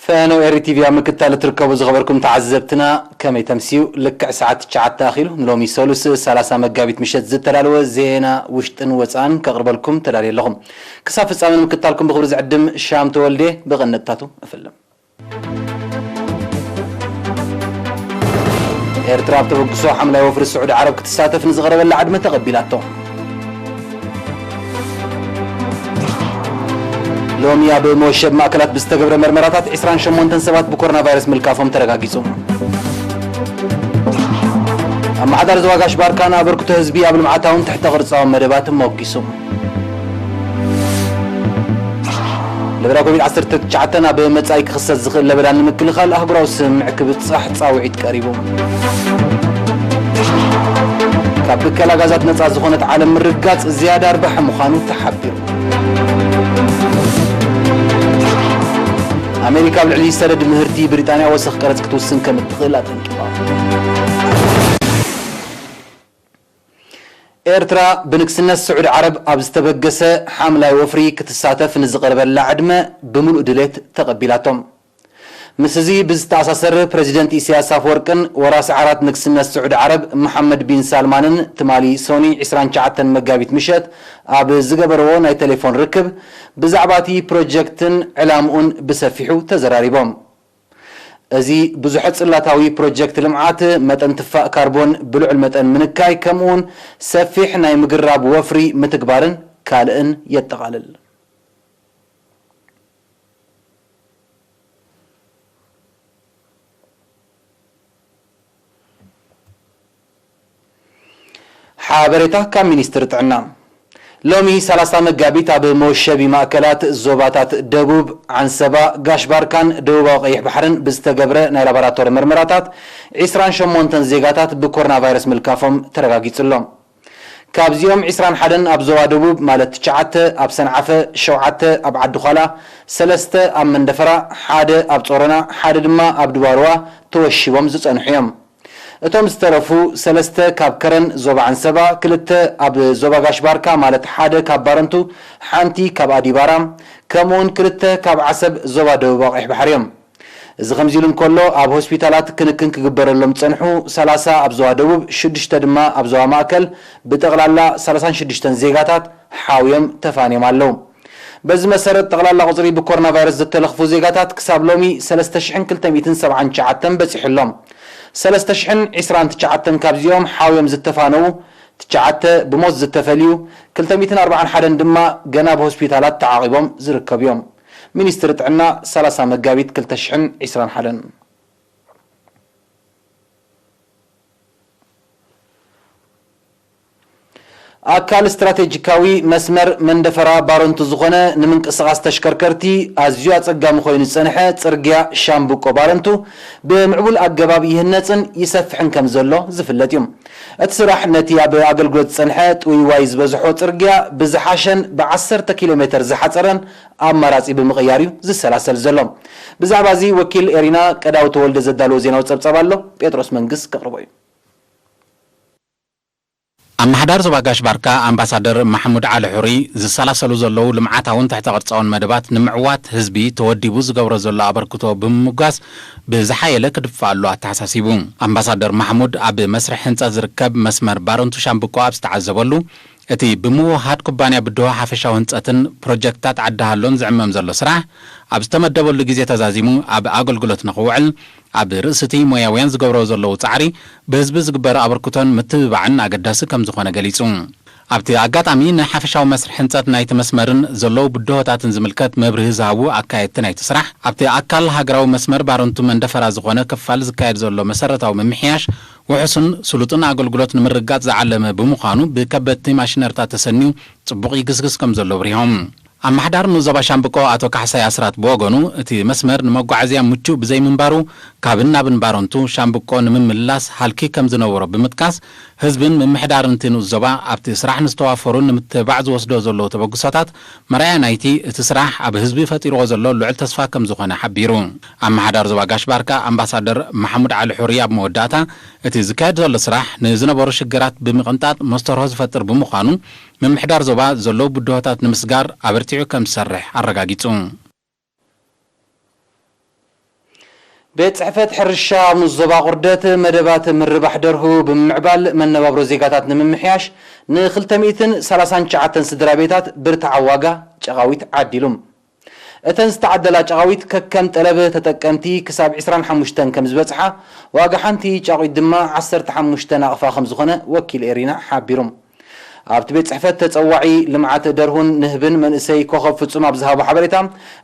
ፈነው ኤሪ ቲቪ ኣብ ምክትታል እትርከቡ ዝኸበርኩም ተዓዘብትና፣ ከመይ ተምስዩ? ልክዕ ሰዓት ትሽዓተ ኣኺሉ፣ ንሎሚ ሰሉስ ሰላሳ መጋቢት ምሸት ዝተዳለወ ዜና ውሽጥን ወፃእን ከቕርበልኩም ተዳልየ ኣለኹም። ክሳብ ፍጻመ ንምክትታልኩም ብኽብሪ ዝዕድም ሻም ተወልዴ ብቐንድነታቱ እፍልም። ኤርትራ ኣብ ተበግሶ ሓምላይ ወፍሪ ስዑዲ ዓረብ ክትሳተፍ ንዝቐረበላ ዕድመ ተቐቢላቶ። ሎሚ ኣብ መወሸቢ ማእከላት ብዝተገብረ መርመራታት ዒስራን ሸሞንተን ሰባት ብኮሮና ቫይረስ ምልካፎም ተረጋጊጹ። ኣመሓዳሪ ዞባ ጋሽ ባርካ ንኣበርክቶ ህዝቢ ኣብ ልምዓታውን ትሕተ ቅርጻውን መደባት ሞጊሱ። ለበዳ ኮቪድ ዓሰርተ ትሽዓተ ኣብ መጻኢ ክኽሰት ዝኽእል ለበዳ ንምክልኻል ኣህጉራዊ ስምምዕ ክብጻሕ ጻውዒት ቀሪቡ። ካብ ብከላ ጋዛት ነጻ ዝኾነት ዓለም ምርግጋጽ ዝያዳ ኣርባሒ ምዃኑ ተሓቢሩ። ኣሜሪካ ኣብ ልዕሊ ሰደድ ምህርቲ ብሪጣንያ ወሰኽ ቀረጽ ክትውስን ከም እትኽእል ኣጠንቂቓ። ኤርትራ ብንግስነት ስዑዲ ዓረብ ኣብ ዝተበገሰ ሓምላይ ወፍሪ ክትሳተፍ ንዝቐረበላ ዕድመ ብምሉእ ድሌት ተቐቢላቶም። ምስዚ ብዝተኣሳሰር፣ ፕረዚደንት ኢሳያስ ኣፈወርቅን ወራሲ ዓራት ንግስነት ስዑዲ ዓረብ መሓመድ ቢን ሳልማንን ትማሊ ሶኒ ዒስራን ትሽዓተን መጋቢት ምሸት ኣብ ዝገበርዎ ናይ ቴሌፎን ርክብ፣ ብዛዕባ እቲ ፕሮጀክትን ዕላምኡን ብሰፊሑ ተዘራሪቦም። እዚ ብዙሕ ጽላታዊ ፕሮጀክት ልምዓት፣ መጠን ትፋእ ካርቦን ብልዑል መጠን ምንካይ፣ ከምኡውን ሰፊሕ ናይ ምግራብ ወፍሪ ምትግባርን ካልእን የጠቓልል። ሓበሬታ ካብ ሚኒስትሪ ጥዕና። ሎሚ ሰላሳ መጋቢት ኣብ መወሸቢ ማእከላት ዞባታት ደቡብ፣ ዓንሰባ፣ ጋሽ ባርካን ደቡባዊ ቀይሕ ባሕርን ብዝተገብረ ናይ ላቦራቶሪ መርመራታት ዒስራን ሸሞንተን ዜጋታት ብኮሮና ቫይረስ ምልካፎም ተረጋጊጹ ኣሎ። ካብዚኦም ዒስራን ሓደን ኣብ ዞባ ደቡብ፣ ማለት ትሽዓተ ኣብ ሰንዓፈ፣ ሸውዓተ ኣብ ዓዲ ዃላ፣ ሰለስተ ኣብ መንደፈራ፣ ሓደ ኣብ ጾሮና፣ ሓደ ድማ ኣብ ድባርዋ ተወሺቦም ዝጸንሑ እዮም። እቶም ዝተረፉ ሰለስተ ካብ ከረን ዞባ ዓንሰባ፣ ክልተ ኣብ ዞባ ጋሽ ባርካ፣ ማለት ሓደ ካብ ባረንቱ፣ ሓንቲ ካብ ኣዲባራ፣ ከምኡውን ክልተ ካብ ዓሰብ ዞባ ደቡብ ኣቕይሕ ባሕሪ እዮም። እዚ ከምዚ ኢሉ እንከሎ፣ ኣብ ሆስፒታላት ክንክን ክግበረሎም ዝጸንሑ ሰላሳ ኣብ ዞባ ደቡብ፣ ሽዱሽተ ድማ ኣብ ዞባ ማእከል፣ ብጠቕላላ ሰላሳን ሽዱሽተን ዜጋታት ሓውዮም ተፋንዮም ኣለዉ። በዚ መሰረት፣ ጠቕላላ ቁጽሪ ብኮሮና ቫይረስ ዝተለኽፉ ዜጋታት ክሳብ ሎሚ ሰለስተ ሽሕን ክልተ ሚእትን ሰብዓን ትሽዓተን በጺሑ ኣሎ። ሰለስተ ሽሕን ዒስራን ትሽዓተን ካብዚኦም ሓውዮም ዝተፋነዉ፣ ትሽዓተ ብሞት ዝተፈልዩ፣ ክልተ ሚእትን ኣርባዓን ሓደን ድማ ገና ብሆስፒታላት ተዓቒቦም ዝርከቡ እዮም። ሚኒስትሪ ጥዕና፣ ሰላሳ መጋቢት ክልተ ሽሕን ዒስራን ሓደን። ኣካል ስትራቴጂካዊ መስመር መንደፈራ ባረንቱ ዝኾነ፣ ንምንቅስቓስ ተሽከርከርቲ ኣዝዩ ኣጸጋሚ ኮይኑ ዝጸንሐ ጽርግያ ሻምብቆ ባረንቱ ብምዕቡል ኣገባብ ይህነጽን ይሰፍሕን ከም ዘሎ ዝፍለጥ እዩ። እቲ ስራሕ ነቲ ኣብ ኣገልግሎት ዝጸንሐ ጥውይዋይ ዝበዝሖ ጽርግያ ብዝሓሸን ብዓሰርተ ኪሎ ሜተር ዝሓጸረን ኣማራጺ ብምቕያር እዩ ዝሰላሰል ዘሎ። ብዛዕባ እዚ ወኪል ኤሪና ቀዳው ተወልደ ዘዳለዎ ዜናዊ ጸብጻብ ኣሎ፣ ጴጥሮስ መንግስ ከቕርቦ እዩ። ኣመሓዳር ዞባ ጋሽ ባርካ ኣምባሳደር ማሕሙድ ዓሊ ሑሪ፣ ዝሰላሰሉ ዘለዉ ልምዓታውን ትሕተ ቅርጻውን መደባት ንምዕዋት ህዝቢ ተወዲቡ ዝገብሮ ዘሎ ኣበርክቶ ብምምጓስ፣ ብዝሓየለ ክድፋኣሉ ኣተሓሳሲቡ። ኣምባሳደር ማሕሙድ ኣብ መስርሕ ህንጸት ዝርከብ መስመር ባረንቱ ሻምብቆ ኣብ ዝተዓዘበሉ፣ እቲ ብምውህሃድ ኩባንያ ብድሆ ሓፈሻዊ ህንጸትን ፕሮጀክትታት ዓዲ ሃሎን ዝዕመም ዘሎ ስራሕ፣ ኣብ ዝተመደበሉ ግዜ ተዛዚሙ ኣብ ኣገልግሎት ንኽውዕል፣ ኣብ ርእሲ እቲ ሞያውያን ዝገብርዎ ዘለዉ ጻዕሪ፣ ብህዝቢ ዝግበር ኣበርክቶን ምትብባዕን ኣገዳሲ ከም ዝኾነ ገሊጹ። ኣብቲ ኣጋጣሚ፣ ንሓፈሻዊ መስርሕ ህንጸት ናይቲ መስመርን ዘለዉ ብድሆታትን ዝምልከት መብርሂ ዝሃቡ ኣካየድቲ ናይቲ ስራሕ፣ ኣብቲ ኣካል ሃገራዊ መስመር ባረንቱ መንደፈራ ዝኾነ ክፋል ዝካየድ ዘሎ መሰረታዊ ምምሕያሽ፣ ውሑስን ስሉጥን ኣገልግሎት ንምርግጋጽ ዝዓለመ ብምዃኑ፣ ብከበድቲ ማሽነርታት ተሰንዩ ጽቡቕ ይግስግስ ከም ዘሎ ኣብሪሆም። ኣመሓዳር ንኡስ ዞባ ሻምብቆ ኣቶ ካሕሳይ ኣስራት ብወገኑ፣ እቲ መስመር ንመጓዓዝያ ምቹእ ብዘይምንባሩ፣ ካብን ናብን ባረንቱ ሻምብቆ ንምምልላስ ሃልኪ ከም ዝነበሮ ብምጥቃስ፣ ህዝብን ምምሕዳርን እቲ ንኡስ ዞባ ኣብቲ ስራሕ ንዝተዋፈሩን ንምትብባዕ ዝወስዶ ዘለዉ ተበግሶታት መርኣያ ናይቲ እቲ ስራሕ ኣብ ህዝቢ ፈጢርዎ ዘሎ ልዑል ተስፋ ከም ዝኾነ ሓቢሩ። ኣመሓዳር ዞባ ጋሽ ባርካ ኣምባሳደር ማሕሙድ ዓሊ ሑሪ ኣብ መወዳእታ፣ እቲ ዝካየድ ዘሎ ስራሕ ንዝነበሩ ሽግራት ብምቕንጣጥ መስተርሆ ዝፈጥር ብምዃኑ፣ ምምሕዳር ዞባ ዘለዉ ብድሆታት ንምስጋር ኣበርቲዑ ከም ዝሰርሕ ኣረጋጊጹ። ቤት ጽሕፈት ሕርሻ ኣብ ንኡስ ዞባ ቁርደት መደባት ምርባሕ ደርሁ ብምምዕባል መነባብሮ ዜጋታት ንምምሕያሽ ንክልተ ሚእትን ሰላሳን ትሽዓተን ስድራ ቤታት ብርትዓዊ ዋጋ ጨቓዊት ዓዲሉ። እተን ዝተዓደላ ጨቓዊት ከከም ጠለብ ተጠቀምቲ ክሳብ ዕስራን ሓሙሽተን ከም ዝበጽሓ፣ ዋጋ ሓንቲ ጨቓዊት ድማ ዓሰርተ ሓሙሽተ ናቕፋ ከም ዝኾነ ወኪል ኤሪና ሓቢሩ። ኣብቲ ቤት ጽሕፈት ተጸዋዒ ልምዓት ደርሁን ንህብን መንእሰይ ኮኸብ ፍጹም ኣብ ዝሃቦ ሓበሬታ፣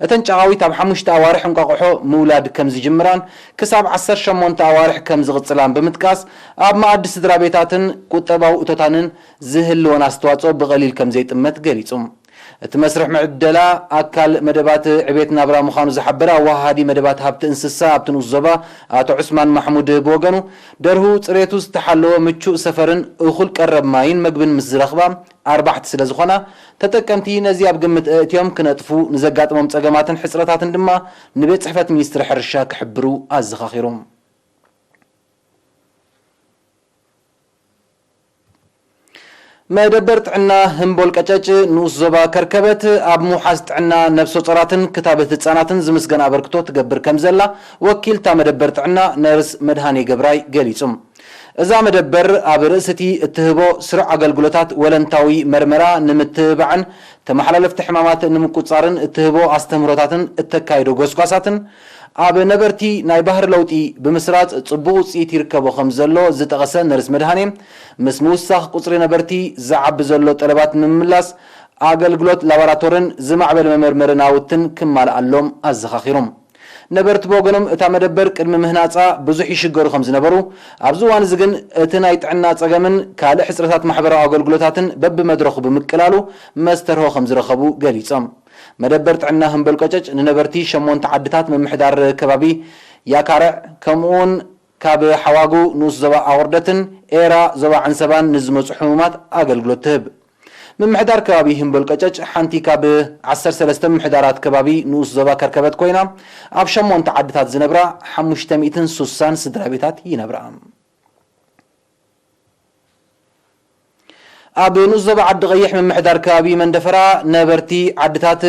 እተን ጨቓዊት ኣብ ሓሙሽተ ኣዋርሕ እንቋቑሖ ምውላድ ከም ዝጅምራን ክሳብ ዓሰርተ ሸሞንተ ኣዋርሕ ከም ዝቕጽላን ብምጥቃስ፣ ኣብ መኣዲ ስድራ ቤታትን ቁጠባዊ እቶታንን ዝህልወን ኣስተዋጽኦ ብቐሊል ከም ዘይጥመት ገሊጹ። እቲ መስርሕ ምዕደላ ኣካል መደባት ዕቤት ናብራ ምዃኑ ዝሓበረ ኣወሃሃዲ መደባት ሃብቲ እንስሳ ኣብቲ ንኡስ ዞባ ኣቶ ዑስማን ማሕሙድ ብወገኑ፣ ደርሁ ጽሬቱ ዝተሓለወ ምቹእ ሰፈርን እኹል ቀረብ ማይን መግብን ምስ ዝረኽባ ኣርባሕቲ ስለ ዝኾና፣ ተጠቀምቲ ነዚ ኣብ ግምት ኣእትዮም ክነጥፉ፣ ንዘጋጥሞም ጸገማትን ሕጽረታትን ድማ ንቤት ጽሕፈት ሚኒስትሪ ሕርሻ ክሕብሩ ኣዘኻኺሩ። መደበር ጥዕና ህምቦል ቀጨጭ ንኡስ ዞባ ከርከበት ኣብ ምውሓስ ጥዕና ነብሰ ጾራትን ክታበት ህጻናትን ዝምስገን ኣበርክቶ ትገብር ከም ዘላ ወኪልታ መደበር ጥዕና ነርስ መድሃኔ ገብራይ ገሊጹ። እዛ መደበር ኣብ ርእሲ እቲ እትህቦ ስሩዕ ኣገልግሎታት ወለንታዊ መርመራ ንምትብባዕን ተመሓላለፍቲ ሕማማት ንምቁጽጻርን እትህቦ ኣስተምህሮታትን እተካይዶ ጎስጓሳትን ኣብ ነበርቲ ናይ ባህሪ ለውጢ ብምስራጽ ጽቡቕ ውጽኢት ይርከቦ ከም ዘሎ ዝጠቐሰ ነርስ መድሃኔ፣ ምስ ምውሳኽ ቁጽሪ ነበርቲ ዝዓቢ ዘሎ ጠለባት ንምምላስ ኣገልግሎት ላቦራቶርን ዝማዕበለ መመርመሪ ናውትን ክማልኣሎም ኣዘኻኺሩ። ነበርቲ ብወገኖም እታ መደበር ቅድሚ ምህናጻ ብዙሕ ይሽገሩ ከም ዝነበሩ፣ ኣብዚ እዋን እዚ ግን እቲ ናይ ጥዕና ጸገምን ካልእ ሕጽረታት ማሕበራዊ ኣገልግሎታትን በብመድረኹ ብምቅላሉ መስተርሆ ከም ዝረኸቡ ገሊጾም። መደበር ጥዕና ህምበል ቆጨጭ ንነበርቲ ሸሞንተ ዓድታት ምምሕዳር ከባቢ ያካረዕ ከምኡውን ካብ ሓዋጉ ንኡስ ዞባ ኣቑርደትን ኤራ ዞባ ዓንሰባን ንዝመጹ ሕሙማት ኣገልግሎት ትህብ። ምምሕዳር ከባቢ ህምበል ቀጨጭ ሓንቲ ካብ ዓሰርተ ሰለስተ ምምሕዳራት ከባቢ ንኡስ ዞባ ከርከበት ኮይና፣ ኣብ ሸሞንተ ዓድታት ዝነብራ ሓሙሽተ ሚእትን ሱሳን ስድራ ቤታት ይነብራ። ኣብ ንኡስ ዞባ ዓዲ ቀይሕ ምምሕዳር ከባቢ መንደፈራ ነበርቲ ዓድታት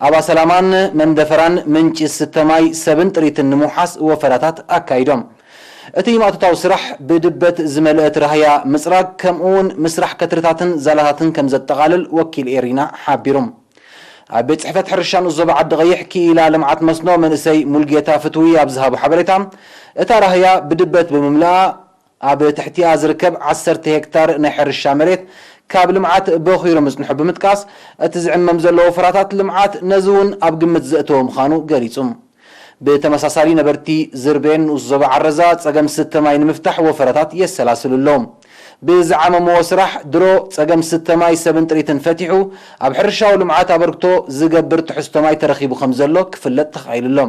ኣባሰላማን መንደፈራን ምንጪ ዝስተ ማይ ሰብን ጥሪትን ንምውሓስ ወፈራታት ኣካይዶም። እቲ ማእቶታዊ ስራሕ ብድበት ዝመልአት ራህያ ምጽራግ ከምኡውን ምስራሕ ከትርታትን ዛላታትን ከም ዘጠቓልል ወኪል ኤሪና ሓቢሩ። ኣብ ቤት ጽሕፈት ሕርሻ ንኡስ ዞባ ዓዲ ቀይሕ ክኢላ ልምዓት መስኖ መንእሰይ ሙልጌታ ፍትዊ ኣብ ዝሃቦ ሓበሬታ፣ እታ ራህያ ብድበት ብምምላኣ ኣብ ትሕቲኣ ዝርከብ ዓሰርተ ሄክታር ናይ ሕርሻ መሬት ካብ ልምዓት በኺሩ ምጽንሑ ብምጥቃስ፣ እቲ ዝዕመም ዘሎ ወፈራታት ልምዓት ነዚ እውን ኣብ ግምት ዘእተወ ምዃኑ ገሊጹ። ብተመሳሳሊ ነበርቲ ዝርቤን ንኡስ ዞባ ዓረዛ ጸገም ስተ ማይ ንምፍታሕ ወፈራታት የሰላስሉ ኣለዉ። ብዝዓመምዎ ስራሕ ድሮ ጸገም ስተ ማይ ሰብን ጥሪትን ፈቲሑ ኣብ ሕርሻዊ ልምዓት ኣበርክቶ ዝገብር ትሕዝቶ ማይ ተረኺቡ ከም ዘሎ ክፍለጥ ተኻኢሉ ኣሎ።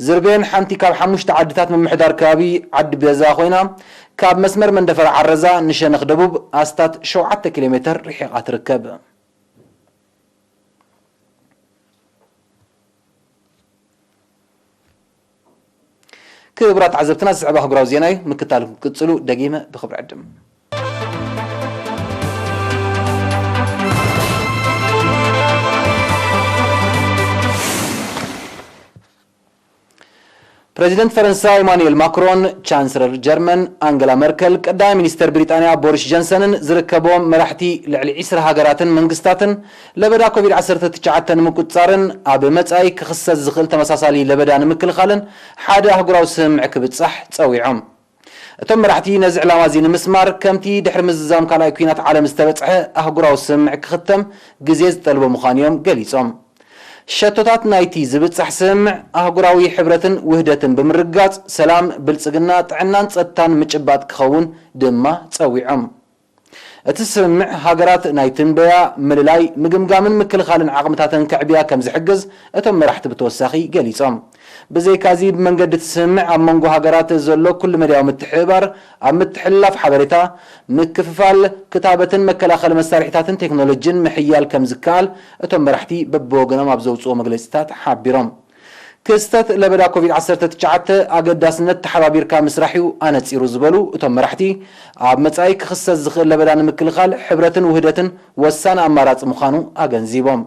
ዝርቤን ሓንቲ ካብ ሓሙሽተ ዓድታት ምምሕዳር ከባቢ ዓዲ ቤዛ ኮይና፣ ካብ መስመር መንደፈራ ዓረዛ ንሸነኽ ደቡብ ኣስታት ሸውዓተ ኪሎ ሜተር ርሒቓ ትርከብ። ክቡራት ተዓዘብትና፣ ዝስዕብ ኣህጉራዊ ዜና እዩ። ምክታል ክትቅጽሉ ደጊመ ብኽብሪ ዕድም። ፕረዚደንት ፈረንሳ ኢማኑኤል ማክሮን፣ ቻንስለር ጀርመን ኣንገላ መርከል፣ ቀዳማይ ሚኒስተር ብሪጣንያ ቦሪስ ጆንሰንን ዝርከብዎም መራሕቲ ልዕሊ ዕስራ ሃገራትን መንግስታትን ለበዳ ኮቪድ ዓሰርተ ትሽዓተ ንምቁጽጻርን ኣብ መጻኢ ክኽሰት ዝኽእል ተመሳሳሊ ለበዳ ንምክልኻልን ሓደ ኣህጉራዊ ስምምዕ ክብጻሕ ጸዊዖም። እቶም መራሕቲ ነዚ ዕላማ እዚ ንምስማር ከምቲ ድሕሪ ምዝዛም ካልኣይ ኲናት ዓለም ዝተበጽሐ ኣህጉራዊ ስምምዕ ክኽተም ግዜ ዝጠልቦ ምዃኑ እዮም ገሊጾም። ሸቶታት ናይቲ ዝብጻሕ ስምምዕ ኣህጉራዊ ሕብረትን ውህደትን ብምርግጋጽ፣ ሰላም፣ ብልጽግና፣ ጥዕናን ጸጥታን ምጭባጥ ክኸውን ድማ ጸዊዖም። እቲ ስምምዕ ሃገራት ናይ ትንበያ፣ ምልላይ፣ ምግምጋምን ምክልኻልን ዓቕምታተን ከዕብያ ከም ዝሕግዝ እቶም መራሕቲ ብተወሳኺ ገሊጾም። ብዘይካዚ፣ ብመንገዲ እቲ ስምምዕ ኣብ መንጎ ሃገራት ዘሎ ኩሉ መዳያዊ ምትሕብባር ኣብ ምትሕልላፍ ሓበሬታ፣ ምክፍፋል ክታበትን መከላኸሊ መሳርሒታትን ቴክኖሎጂን ምሕያል ከም ዝከኣል እቶም መራሕቲ በብወገኖም ኣብ ዘውፅኦ መግለፂታት ሓቢሮም። ክስተት ለበዳ ኮቪድ ዓሰርተ ትሽዓተ ኣገዳስነት ተሓባቢርካ ምስራሕ እዩ ኣነፂሩ ዝበሉ እቶም መራሕቲ፣ ኣብ መፃኢ ክኽሰት ዝኽእል ለበዳ ንምክልኻል ሕብረትን ውህደትን ወሳኒ ኣማራፂ ምዃኑ ኣገንዚቦም።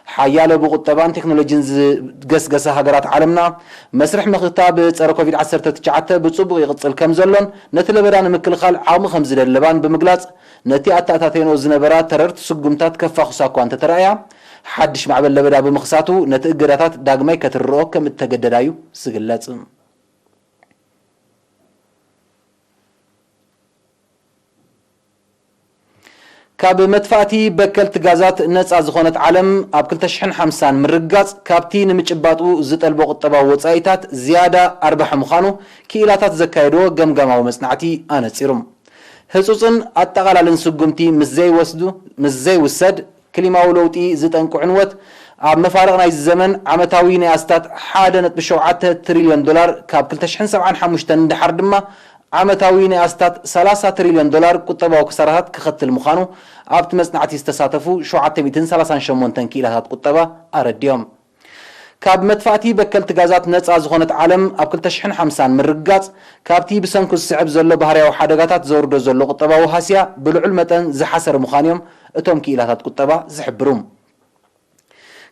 ሓያሎ ብቁጠባን ቴክኖሎጂን ዝገስገሳ ሃገራት ዓለምና፣ መስርሕ ምክታብ ጸረ ኮቪድ ዓሰርተ ትሽዓተ ብጽቡቕ ይቕጽል ከም ዘሎን ነቲ ለበዳ ንምክልኻል ዓቕሚ ከም ዝደለባን ብምግላጽ፣ ነቲ ኣተኣታትየንኦ ዝነበራ ተረርቲ ስጉምታት ከፋኹሳ እኳ እንተተራእያ፣ ሓድሽ ማዕበል ለበዳ ብምኽሳቱ ነቲ እገዳታት ዳግማይ ከትርኦ ከም እተገደዳ እዩ ዝግለጽ። ካብ መጥፋእቲ በከልቲ ጋዛት ነጻ ዝኾነት ዓለም ኣብ ክልተ ሽሕን ሓምሳን ምርግጋጽ ካብቲ ንምጭባጡ ዝጠልቦ ቁጠባዊ ወጻኢታት ዝያዳ ኣርባሒ ምዃኑ ክኢላታት ዘካየድዎ ገምጋማዊ መጽናዕቲ ኣነጺሩ። ህጹጽን ኣጠቓላልን ስጉምቲ ምስ ዘይወስዱ፣ ምስ ዘይውሰድ፣ ክሊማዊ ለውጢ ዝጠንቁ ዕንወት ኣብ መፋርቕ ናይዚ ዘመን ዓመታዊ ናይ ኣስታት ሓደ ነጥቢ ሸውዓተ ትሪልዮን ዶላር ካብ ክልተ ሽሕን ሰብዓን ሓሙሽተን ንደሓር ድማ ዓመታዊ ናይ ኣስታት ሰላሳ ትሪልዮን ዶላር ቁጠባዊ ክሳራታት ከኸትል ምዃኑ ኣብቲ መጽናዕቲ ዝተሳተፉ ሸውዓተ ሚእትን ሰላሳን ሸሞንተን ክኢላታት ቁጠባ ኣረዲኦም። ካብ መጥፋእቲ በከልቲ ጋዛት ነጻ ዝኾነት ዓለም ኣብ ክልተ ሽሕን ሓምሳን ምርግጋጽ፣ ካብቲ ብሰንኩ ዝስዕብ ዘሎ ባህርያዊ ሓደጋታት ዘውርዶ ዘሎ ቁጠባዊ ሃስያ ብልዑል መጠን ዝሓሰረ ምዃኑ እዮም እቶም ክኢላታት ቁጠባ ዝሕብሩ።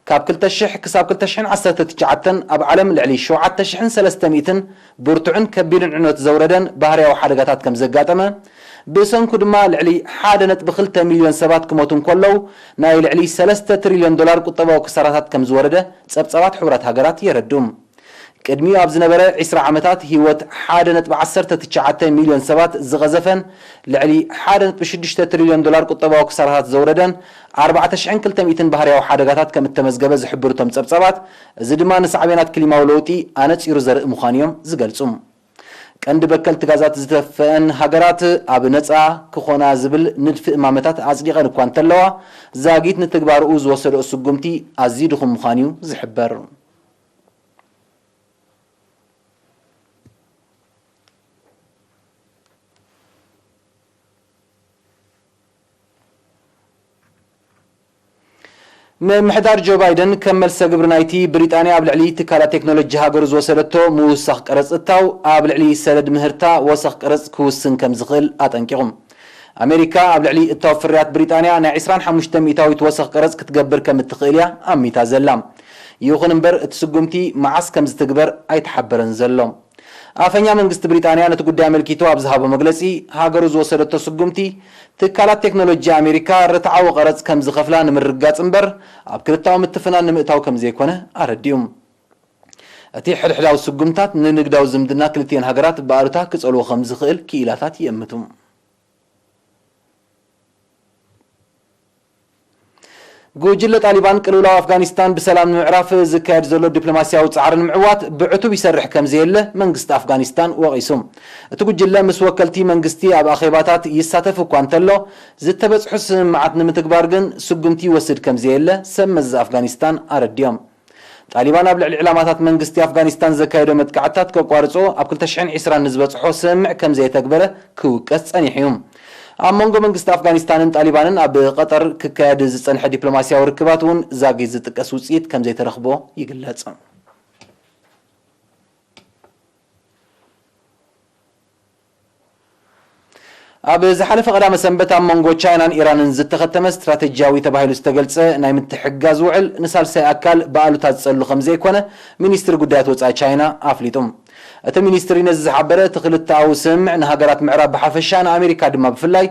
ካብ ክልተ ሽሕ ክሳብ ክልተ ሽሕን ዓሰርተ ትሽዓተን ኣብ ዓለም ልዕሊ ሸውዓተ ሽሕን ሰለስተ ሚእትን ብርቱዕን ከቢድን ዕንወት ዘውረደን ባህርያዊ ሓደጋታት ከም ዘጋጠመ፣ ብሰንኩ ድማ ልዕሊ ሓደ ነጥቢ ክልተ ሚልዮን ሰባት ክሞቱ እንከለዉ፣ ናይ ልዕሊ ሰለስተ ትሪልዮን ዶላር ቁጠባዊ ክሳራታት ከም ዝወረደ ጸብጻባት ሕቡራት ሃገራት የረድኡ። ቅድሚኡ ኣብ ዝነበረ ዕስራ ዓመታት፣ ህይወት ሓደ ነጥቢ ዓሰርተ ትሽዓተ ሚልዮን ሰባት ዝቐዘፈን ልዕሊ ሓደ ነጥቢ ሽዱሽተ ትሪልዮን ዶላር ቁጠባዊ ክሳራታት ዘውረደን ኣርባዕተ ሽሕን ክልተ ሚእትን ባህርያዊ ሓደጋታት ከም እተመዝገበ ዝሕብሩ እቶም ጸብጻባት፣ እዚ ድማ ንሳዕቤናት ክሊማዊ ለውጢ ኣነጺሩ ዘርኢ ምዃኑ እዮም ዝገልጹ። ቀንዲ በከልቲ ጋዛት ዝተፈአን ሃገራት ኣብ ነጻ ክኾና ዝብል ንድፊ እማመታት ኣጽዲቐን እኳ እንተለዋ፣ ዛጊት ንትግባርኡ ዝወሰደኦ ስጉምቲ ኣዝዩ ድኹም ምዃኑ እዩ ዝሕበር። ምምሕዳር ጆ ባይደን ከም መልሰ ግብሪ ናይቲ ብሪጣንያ ኣብ ልዕሊ ትካላት ቴክኖሎጂ ሃገሩ ዝወሰደቶ ምውሳኽ ቀረጽ እታው ኣብ ልዕሊ ሰደድ ምህርታ ወሰኽ ቀረጽ ክውስን ከም ዝኽእል ኣጠንቂቑ። ኣሜሪካ ኣብ ልዕሊ እታው ፍርያት ብሪጣንያ ናይ ዕስራን ሓሙሽተ ሚእታዊት ወሰኽ ቀረጽ ክትገብር ከም እትኽእል እያ ኣሚታ ዘላ። ይኹን እምበር እቲ ስጉምቲ መዓስ ከም ዝትግበር ኣይተሓበረን ዘሎ። ኣፈኛ መንግስቲ ብሪጣንያ ነቲ ጉዳይ ኣመልኪቱ ኣብ ዝሃቦ መግለጺ፣ ሃገሩ ዝወሰደቶ ስጉምቲ ትካላት ቴክኖሎጂ ኣሜሪካ ርትዓዊ ቀረጽ ከም ዝኸፍላ ንምርግጋጽ እምበር ኣብ ክልታዊ ምትፍናን ንምእታው ከም ዘይኮነ ኣረዲኡ። እቲ ሕድሕዳዊ ስጉምታት ንንግዳዊ ዝምድና ክልቲኤን ሃገራት ብኣሉታ ክጸልዎ ከም ዝኽእል ክኢላታት ይእምቱ። ጉጅለ ጣሊባን ቅልውላው ኣፍጋኒስታን ብሰላም ንምዕራፍ ዝካየድ ዘሎ ዲፕሎማስያዊ ጻዕሪ ንምዕዋት ብዕቱብ ይሰርሕ ከም ዘየለ መንግስቲ ኣፍጋኒስታን ወቒሱ። እቲ ጉጅለ ምስ ወከልቲ መንግስቲ ኣብ ኣኼባታት ይሳተፍ እኳ እንተሎ፣ ዝተበጽሑ ስምምዓት ንምትግባር ግን ስጉምቲ ይወስድ ከም ዘየለ ሰብ መዚ ኣፍጋኒስታን ኣረዲኦም። ጣሊባን ኣብ ልዕሊ ዕላማታት መንግስቲ ኣፍጋኒስታን ዘካየዶ መጥቃዕትታት ከቋርጾ ኣብ ክልተ ሽሕን ዕስራን ንዝበጽሖ ስምምዕ ከም ዘየተግበረ ክውቀስ ጸኒሑ እዩ። ኣብ መንጎ መንግስቲ ኣፍጋኒስታንን ጣሊባንን ኣብ ቀጠር ክካየድ ዝጸንሐ ዲፕሎማስያዊ ርክባት እውን ዛጊት ዝጥቀስ ውጽኢት ከም ዘይተረኽቦ ይግለጽ። ኣብ ዝሓለፈ ቀዳመ ሰንበት ኣብ መንጎ ቻይናን ኢራንን ዝተኸተመ ስትራተጂያዊ ተባሂሉ ዝተገልጸ ናይ ምትሕግጋዝ ውዕል ንሳልሳይ ኣካል ብኣሉታ ዝጸሉ ከም ዘይኮነ ሚኒስትሪ ጉዳያት ወጻኢ ቻይና ኣፍሊጡ። እቲ ሚኒስትሪ ነዚ ዝሓበረ፣ እቲ ክልተኣዊ ስምምዕ ንሃገራት ምዕራብ ብሓፈሻ ንኣሜሪካ ድማ ብፍላይ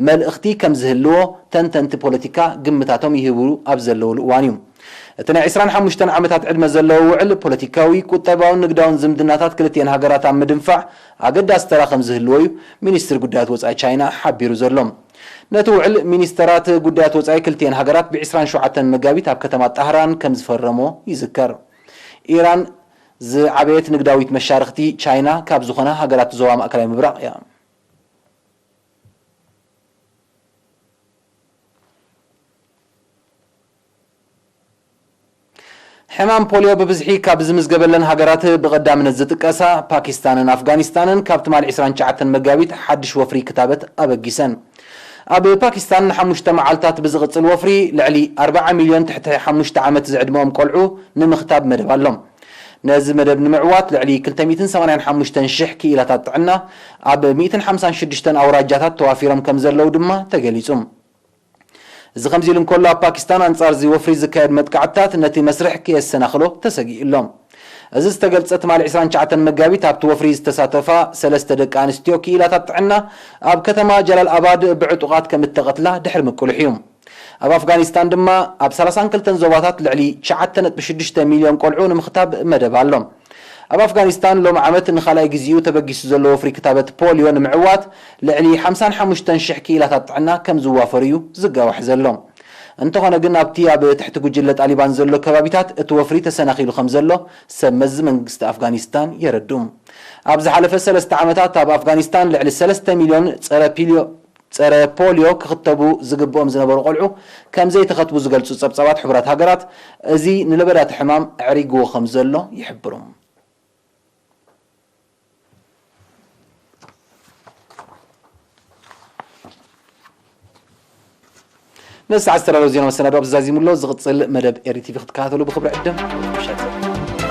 መልእኽቲ ከም ዝህልዎ ተንተንቲ ፖለቲካ ግምታቶም ይህብሉ ኣብ ዘለውሉ እዋን እዩ። እቲ ናይ ዕስራን ሓሙሽተን ዓመታት ዕድመ ዘለዎ ውዕል ፖለቲካዊ፣ ቁጠባውን ንግዳውን ዝምድናታት ክልቲኤን ሃገራት ኣብ ምድንፋዕ ኣገዳሲ ተራ ከም ዝህልዎ እዩ ሚኒስትሪ ጉዳያት ወጻኢ ቻይና ሓቢሩ ዘሎ። ነቲ ውዕል ሚኒስተራት ጉዳያት ወጻኢ ክልቲኤን ሃገራት ብዕስራን ሸውዓተን መጋቢት ኣብ ከተማ ጣህራን ከም ዝፈረሞ ይዝከር። ኢራን ዝዓበየት ንግዳዊት መሻርኽቲ ቻይና ካብ ዝኾና ሃገራት ዞባ ማእከላይ ምብራቕ እያ። ሕማም ፖልዮ ብብዝሒ ካብ ዝምዝገበለን ሃገራት ብቐዳምነት ዝጥቀሳ ፓኪስታንን ኣፍጋኒስታንን ካብ ትማሊ ዕስራን ትሽዓተን መጋቢት ሓድሽ ወፍሪ ክታበት ኣበጊሰን። ኣብ ፓኪስታን ንሓሙሽተ መዓልታት ብዝቕጽል ወፍሪ ልዕሊ ኣርብዓ ሚልዮን ትሕቲ ሓሙሽተ ዓመት ዝዕድመኦም ቆልዑ ንምኽታብ መደብ ኣሎ። ነዚ መደብ ንምዕዋት ልዕሊ ክልተ ሚእትን ሰማንያን ሓሙሽተን ሽሕ ክኢላታት ጥዕና ኣብ ሚእትን ሓምሳን ሽዱሽተን ኣውራጃታት ተዋፊሮም ከም ዘለዉ ድማ ተገሊጹ። እዚ ከምዚ ኢሉ እንከሎ፣ ኣብ ፓኪስታን ኣንጻር እዚ ወፍሪ ዝካየድ መጥቃዕትታት ነቲ መስርሕ ከየሰናኽሎ ተሰጊኡ ኣሎ። እዚ ዝተገልጸ ትማሊ ዕስራን ትሽዓተን መጋቢት ኣብቲ ወፍሪ ዝተሳተፋ ሰለስተ ደቂ ኣንስትዮ ክኢላታት ጥዕና ኣብ ከተማ ጀላል ኣባድ ብዕጡቓት ከም እተቐትላ ድሕሪ ምቅልሑ እዩ። ኣብ ኣፍጋኒስታን ድማ ኣብ ሰላሳን ክልተን ዞባታት ልዕሊ ትሽዓተ ነጥቢ ሽዱሽተ ሚልዮን ቆልዑ ንምኽታብ መደብ ኣሎ። ኣብ ኣፍጋኒስታን ሎም ዓመት ንኻልኣይ ግዜኡ ተበጊሱ ዘሎ ወፍሪ ክታበት ፖልዮ ንምዕዋት ልዕሊ ሓምሳን ሓሙሽተን ሽሕ ክኢላታት ጥዕና ከም ዝዋፈሩ እዩ ዝጋዋሕ ዘሎ። እንተኾነ ግን ኣብቲ ኣብ ትሕቲ ጉጅለ ጣሊባን ዘሎ ከባቢታት እቲ ወፍሪ ተሰናኺሉ ከም ዘሎ ሰብ መዚ መንግስቲ ኣፍጋኒስታን የረድኡ። ኣብ ዝሓለፈ ሰለስተ ዓመታት ኣብ ኣፍጋኒስታን ልዕሊ ሰለስተ ሚልዮን ጸረ ፒልዮ ጸረ ፖልዮ ክኽተቡ ዝግብኦም ዝነበሩ ቆልዑ ከም ዘይተኸትቡ ዝገልጹ ጸብጻባት ሕቡራት ሃገራት፣ እዚ ንለበዳቲ ሕማም ኣዕሪግዎ ከም ዘሎ ይሕብሩ። ነዚ ሰዓት ዝተዳለወ ዜና መሰናዶ ኣብዚ ዛዚሙ ኣሎ። ዝቕጽል መደብ ኤሪ ቲቪ ክትከታተሉ ብኽብሪ ዕድም። ምሸት።